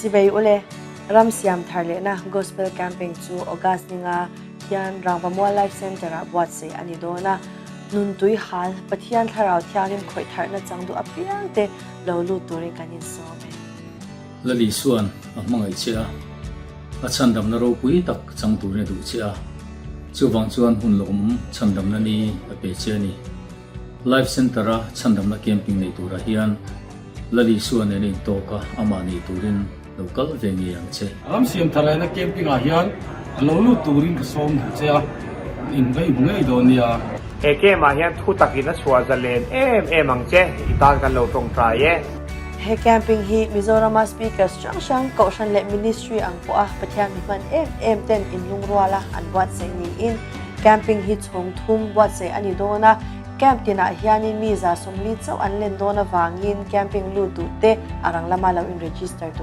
Chibei ule, ram siam thar lehna Gospel Camping chu August ninga hian Rangvamual Life Centre-ah buatsaih a ni dawn a. Nuntui hal, Pathian Thlarau Thianghlim khawih tharhna chang duh apiangte lo lut turin kan insawm e. Lali chuan a hmangaih che a, a chhandamna ropui tak chang turin a duh che a, chuvang chuan hun lawmawm chhandamna ni a pe che a ni. Life Centre-a chhandamna camping nei turah hian Lali Sua nen a intawk a, amah nei turin lo kal ve ngei ang che. Ram siam thar lehna camping ah hian a lo lut turin ka sawm duh che a, in va i hmu ngei dawn nia. He camp ah hian thu takin a chhuah zalen em em ang che, i tan kan lo tawngtai e. He camping hi Mizorama speakers hrang hrang, Kohhran leh Ministry ang pawha Pathian mi hman em em ten inlungruala an buatsaih niin camping hi chhawng thum buatsaih a ni dawn a. Camp tinah hianin mi 40 chauh an len dawn avangin camping lut duh te a rang lama lo in register tur.